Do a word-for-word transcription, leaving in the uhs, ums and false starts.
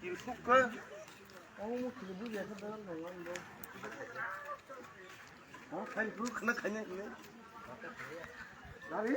Insukka. Oh, kini bu ya kan dalam dalam bo. Oh, kan bu kena kena kena. Lari.